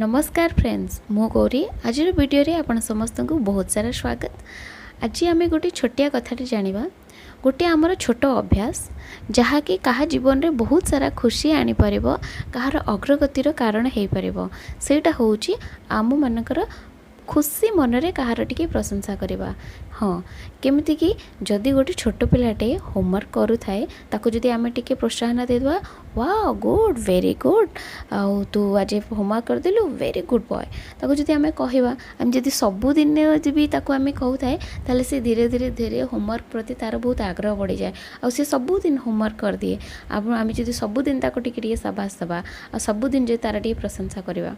ନମସ୍କାର ଫ୍ରେଣ୍ଡସ୍, ମୁଁ ଗୌରୀ। ଆଜିର ଭିଡ଼ିଓରେ ଆପଣ ସମସ୍ତଙ୍କୁ ବହୁତ ସାରା ସ୍ୱାଗତ। ଆଜି ଆମେ ଗୋଟେ ଛୋଟିଆ କଥାଟେ ଜାଣିବା, ଗୋଟେ ଆମର ଛୋଟ ଅଭ୍ୟାସ ଯାହାକି କାହା ଜୀବନରେ ବହୁତ ସାରା ଖୁସି ଆଣିପାରିବ, କାହାର ଅଗ୍ରଗତିର କାରଣ ହେଇପାରିବ। ସେଇଟା ହେଉଛି ଆମମାନଙ୍କର ଖୁସି ମନରେ କାହାର ଟିକେ ପ୍ରଶଂସା କରିବା। ହଁ, କେମିତିକି ଯଦି ଗୋଟେ ଛୋଟ ପିଲାଟେ ହୋମୱାର୍କ କରୁଥାଏ, ତାକୁ ଯଦି ଆମେ ଟିକେ ପ୍ରୋତ୍ସାହନ ଦେଇଦେବା, "ୱାଓ, ଗୁଡ଼୍, ଭେରି ଗୁଡ଼୍, ଆଉ ତୁ ଆଜି ହୋମୱାର୍କ କରିଦେଲୁ, ଭେରି ଗୁଡ଼୍ ବୟ", ତାକୁ ଯଦି ଆମେ କହିବା, ଆମେ ଯଦି ସବୁଦିନ ବି ତାକୁ ଆମେ କହୁଥାଏ, ତାହେଲେ ସେ ଧୀରେ ଧୀରେ ଧୀରେ ହୋମୱାର୍କ ପ୍ରତି ତା'ର ବହୁତ ଆଗ୍ରହ ବଢ଼ିଯାଏ ଆଉ ସେ ସବୁଦିନ ହୋମୱାର୍କ କରିଦିଏ। ଆଉ ଆମେ ଯଦି ସବୁଦିନ ତାକୁ ଟିକେ ଟିକେ ସାବାସ ଦେବା ଆଉ ସବୁଦିନ ଯଦି ତା'ର ଟିକେ ପ୍ରଶଂସା କରିବା,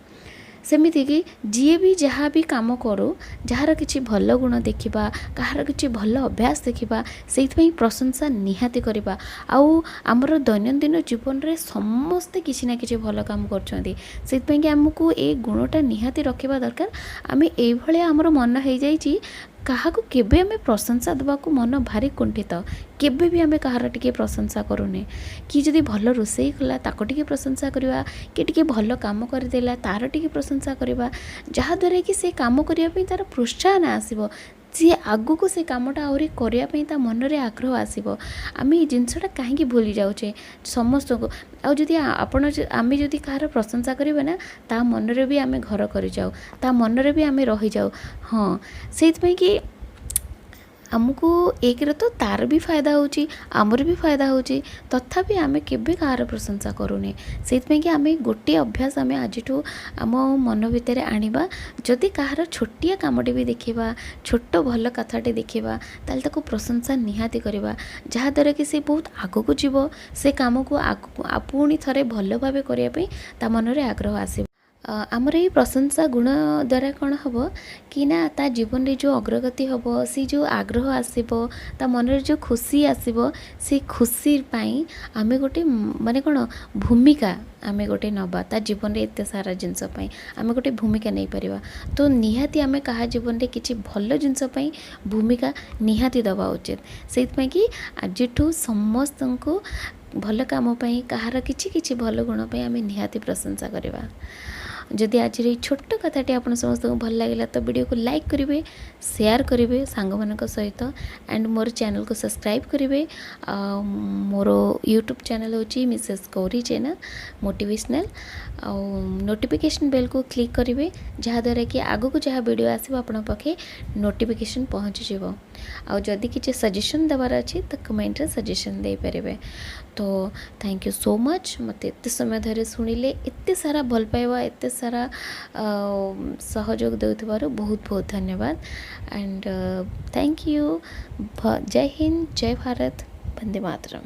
ସେମିତିକି ଯିଏ ବି ଯାହା ବି କାମ କରୁ, ଯାହାର କିଛି ଭଲ ଗୁଣ ଦେଖିବା, କାହାର କିଛି ଭଲ ଅଭ୍ୟାସ ଦେଖିବା, ସେଇଥିପାଇଁ ପ୍ରଶଂସା ନିହାତି କରିବା। ଆଉ ଆମର ଦୈନନ୍ଦିନ ଜୀବନରେ ସମସ୍ତେ କିଛି ନା କିଛି ଭଲ କାମ କରୁଛନ୍ତି। ସେଇଥିପାଇଁକି ଆମକୁ ଏ ଗୁଣଟା ନିହାତି ରଖିବା ଦରକାର। ଆମେ ଏଇଭଳିଆ ଆମର ମନ ହେଇଯାଇଛି, କାହାକୁ କେବେ ଆମେ ପ୍ରଶଂସା ଦେବାକୁ ମନ ଭାରି କୁଣ୍ଠିତ। କେବେ ବି ଆମେ କାହାର ଟିକେ ପ୍ରଶଂସା କରୁନେ। କିଏ ଯଦି ଭଲ ରୋଷେଇ କଲା, ତାକୁ ଟିକେ ପ୍ରଶଂସା କରିବା। କିଏ ଟିକେ ଭଲ କାମ କରିଦେଲା, ତା'ର ଟିକେ ପ୍ରଶଂସା କରିବା, ଯାହାଦ୍ୱାରା କି ସେ କାମ କରିବା ପାଇଁ ତା'ର ପ୍ରୋତ୍ସାହନ ଆସିବ। ସିଏ ଆଗକୁ ସେ କାମଟା ଆହୁରି କରିବା ପାଇଁ ତା ମନରେ ଆଗ୍ରହ ଆସିବ। ଆମେ ଏଇ ଜିନିଷଟା କାହିଁକି ଭୁଲି ଯାଉଛେ ସମସ୍ତଙ୍କୁ? ଆଉ ଯଦି ଆପଣ, ଆମେ ଯଦି କାହାର ପ୍ରଶଂସା କରିବା ନା, ତା ମନରେ ବି ଆମେ ଘର କରିଯାଉ, ତା ମନରେ ବି ଆମେ ରହିଯାଉ। ହଁ, ସେଇଥିପାଇଁ କି ଆମକୁ ଏକରେ ତ ତା'ର ବି ଫାଇଦା ହେଉଛି, ଆମର ବି ଫାଇଦା ହେଉଛି, ତଥାପି ଆମେ କେବେ କାହାର ପ୍ରଶଂସା କରୁନେ। ସେଇଥିପାଇଁ କି ଆମେ ଗୋଟିଏ ଅଭ୍ୟାସ ଆମେ ଆଜିଠୁ ଆମ ମନ ଭିତରେ ଆଣିବା। ଯଦି କାହାର ଛୋଟିଆ କାମଟେ ବି ଦେଖିବା, ଛୋଟ ଭଲ କଥାଟେ ଦେଖିବା, ତାହେଲେ ତାକୁ ପ୍ରଶଂସା ନିହାତି କରିବା, ଯାହାଦ୍ୱାରା କି ସେ ବହୁତ ଆଗକୁ ଯିବ। ସେ କାମକୁ ଆଗକୁ ପୁଣି ଥରେ ଭଲ ଭାବେ କରିବା ପାଇଁ ତା ମନରେ ଆଗ୍ରହ ଆସିବ। ଆମର ଏଇ ପ୍ରଶଂସା ଗୁଣ ଦ୍ୱାରା କ'ଣ ହେବ କି ନା, ତା ଜୀବନରେ ଯେଉଁ ଅଗ୍ରଗତି ହେବ, ସେ ଯେଉଁ ଆଗ୍ରହ ଆସିବ, ତା ମନରେ ଯେଉଁ ଖୁସି ଆସିବ, ସେ ଖୁସି ପାଇଁ ଆମେ ଗୋଟେ ମାନେ କ'ଣ ଭୂମିକା ଆମେ ଗୋଟେ ନେବା। ତା ଜୀବନରେ ଏତେ ସାରା ଜିନିଷ ପାଇଁ ଆମେ ଗୋଟେ ଭୂମିକା ନେଇପାରିବା। ତ ନିହାତି ଆମେ କାହା ଜୀବନରେ କିଛି ଭଲ ଜିନିଷ ପାଇଁ ଭୂମିକା ନିହାତି ଦେବା ଉଚିତ। ସେଇଥିପାଇଁ କି ଆଜିଠୁ ସମସ୍ତଙ୍କୁ ଭଲ କାମ ପାଇଁ, କାହାର କିଛି କିଛି ଭଲ ଗୁଣ ପାଇଁ ଆମେ ନିହାତି ପ୍ରଶଂସା କରିବା। ଯଦି ଆଜିର ଏଇ ଛୋଟ କଥାଟି ଆପଣ ସମସ୍ତଙ୍କୁ ଭଲ ଲାଗିଲା, ତ ଭିଡ଼ିଓକୁ ଲାଇକ୍ କରିବେ, ସେୟାର କରିବେ ସାଙ୍ଗମାନଙ୍କ ସହିତ ଆଣ୍ଡ ମୋର ଚ୍ୟାନେଲକୁ ସବସ୍କ୍ରାଇବ୍ କରିବେ। ଆଉ ମୋର ୟୁଟ୍ୟୁବ୍ ଚ୍ୟାନେଲ୍ ହେଉଛି ମିସେସ୍ ଗୌରୀ ଜେନା ମୋଟିଭେସନାଲ୍। ଆଉ ନୋଟିଫିକେସନ୍ ବେଲ୍କୁ କ୍ଲିକ୍ କରିବେ, ଯାହାଦ୍ୱାରା କି ଆଗକୁ ଯାହା ଭିଡ଼ିଓ ଆସିବ, ଆପଣଙ୍କ ପାଖେ ନୋଟିଫିକେସନ୍ ପହଞ୍ଚିଯିବ। ଆଉ ଯଦି କିଛି ସଜେସନ୍ ଦେବାର ଅଛି, ତ କମେଣ୍ଟରେ ସଜେସନ୍ ଦେଇପାରିବେ। ତ thank you so much. ମୋତେ ଏତେ ସମୟ ଧରି ଶୁଣିଲେ, ଏତେ ସାରା ଭଲ ପାଇବା, ଏତେ ସାରା ସହଯୋଗ ଦେଉଥିବାରୁ ବହୁତ ବହୁତ ଧନ୍ୟବାଦ and thank you. Jay Hind, Jay Bharat, Vande Mataram.